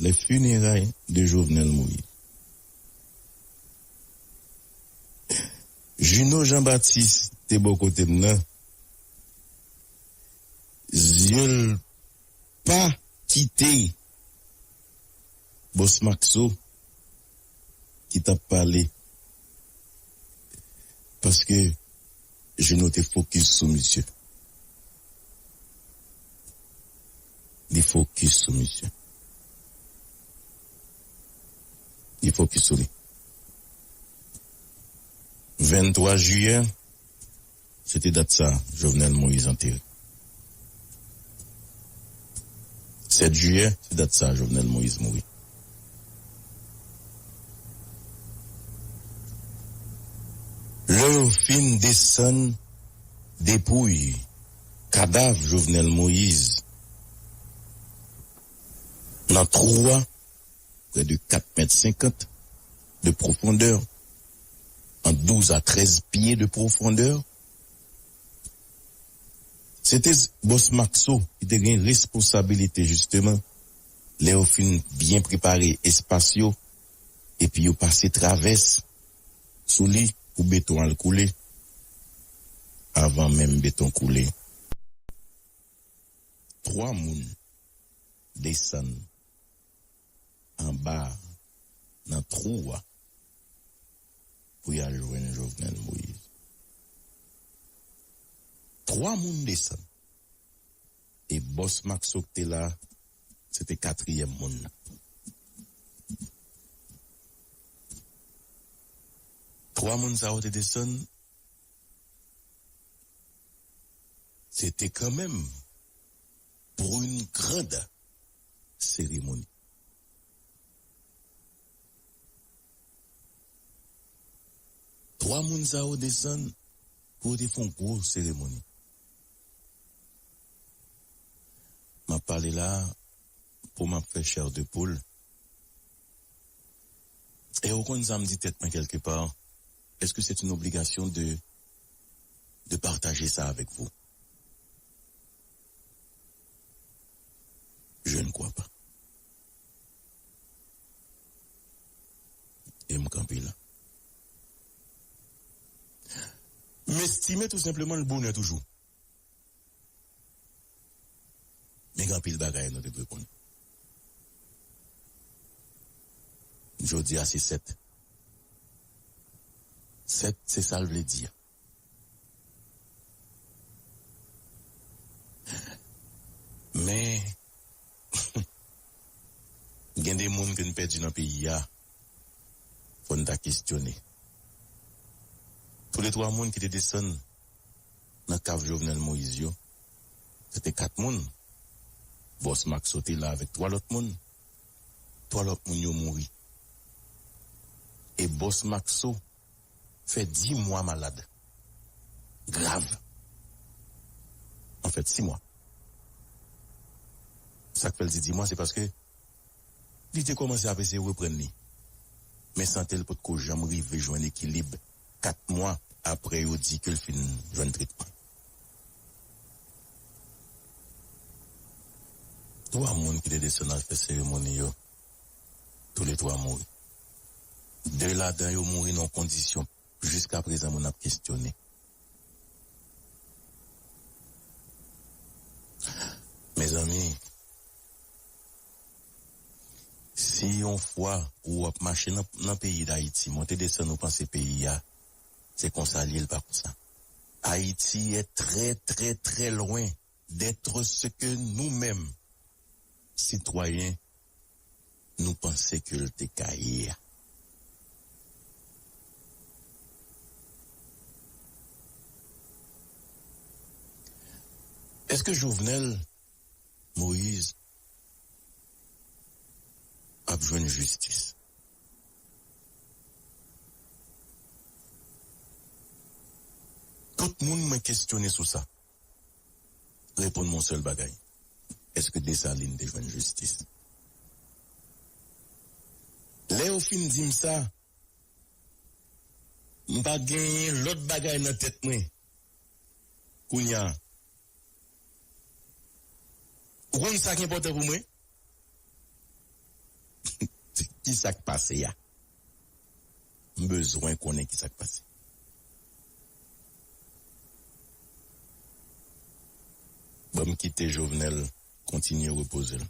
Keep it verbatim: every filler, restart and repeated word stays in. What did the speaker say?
les funérailles de Jovenel Moïse. Juno Jean Baptiste te bò kote m nan, zye l pa kite Bòs Maxo ki t ap pale. Paske Juno te fokis sou misye. Li fokis sou misye. Li fokis sou li. Venntwa jiyè, se te dat sa Jovenel Moïse antere. Sèt jiyè, se dat sa Jovenel Moïse mouri. Lè yo fin desann depouy, kadav Jovenel Moïse nan twou a, près de kat mèt senkant de profondeur, ant douz a trèz pye de profondeur. Se te Bòs Maxo ki te gen responsabilite, jisteman, lè yo fin byen prepare espas yo, epi yo pase travès sou li pou beton al koule. Avan menm beton koule, twa moun desann anba a, nan twou a, pou y al jwenn Jovenel Moïse. Twa moun desann. E Bòs Maxo ki te la, se te katriyèm moun nan. Twa moun sa yo te desann, se te kanmenm pour une grande cérémonie. Twa moun sa yo desann pou yo te fè yon gwo seremoni. M ap pale la, po m ap fè chair de poule. E ou konn sa m di tèt mwen kèlke pa, est-ce que c'est une obligation de, de partager ça avec vous? Je ne crois pas. E m kanpe la. M estime tou senpleman l bonè toujou. Men gen anpil bagay nou te dwe konnen. Jodi a se sèt. Sèt, se sa l vle di a. Men, gen de moun ke n pèdi nan peyi a, fò n ta kestyone. Toulètwa moun ki te desann nan kav Jovenel Moïse yo, se te kat moun. Bòs Maxo te la avèk twa lòt moun. Twa lòt moun yo mouri. E Bòs Maxo fè dis mwa malad. Grav. Anfèt, sis mwa. Sa k fè l di dis mwa, se paske li te kòmanse ap eseye reprann li. Men sante l potko janm rive jwenn ekilib kat mwa apre yo di ke l fin jwenn tretman. Twa moun ki te desann al fè seremoni yo, toulètwa mouri. De ladan yo mouri nan yon kondisyon jiskaprezan moun ap kestyone. Mezanmi, si yon fwa ou ap mache nan, nan peyi Dayiti, monte desann ou panse peyi a, se konsa l ye, l pa konsa. Haïti est très, très, très loin d'être ce que nous-mêmes, sitwayen, nou panse ke l te ka ye a. Èske Jovenel Moïse ap jwenn jistis? Tout moun mwen kestyone sou sa. Reponn mwen yon sèl bagay. Èske Desalin te jwenn jistis? Lè yo fin di m sa, m pa genyen lòt bagay nan tèt mwen. Kounye a, ou konn sa k enpòtan pou mwen? Ki sa k pase a? M bezwen konnen ki sa k pase. Ban m kite Jovenel kontinye repoze l.